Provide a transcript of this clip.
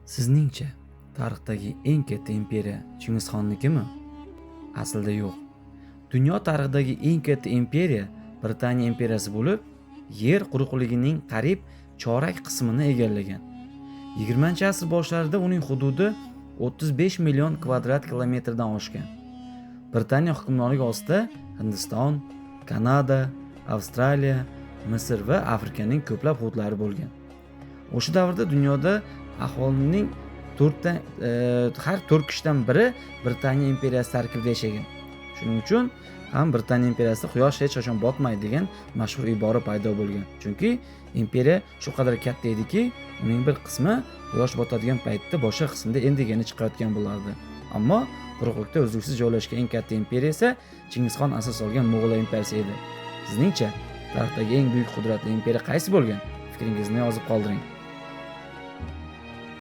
Sizningcha, tarixdagi eng katta imperiya Chingizxonnikimi? Aslida yo'q. Dunyo tarixidagi eng katta imperiya Britaniya imperiyasi bo'lib, yer quruqligining qariyb chorak qismini egallagan. 20-asr boshlarida uning hududi 35 million kvadrat kilometrdan oshgan. Britaniya hukmronligi ostida Hindiston, Kanada, Avstraliya, Misr va Afrikaning ko'plab hududlari bo'lgan. O'sha davrda dunyoda aholining to'rtdan har 4 kishidan biri Britaniya imperiyasi tarkibida yashagan. Shuning uchun ham Britaniya imperiyasida quyosh hech qachon botmaydi degan mashhur ibora paydo bo'lgan. Chunki imperiya shu qadar katta ediki, uning bir qismi quyosh botadigan paytda boshqa qismida endigina chiqayotgan bo'lardi. Ammo quruqlikda uzluksiz joylashgan eng katta imperiya esa Chingizxon asos solgan Mo'g'ullar imperiyasi edi. Sizningcha, tarixdagi eng buyuk qudratli imperiya qaysi bo'lgan? Fikringizni yozib qoldiring.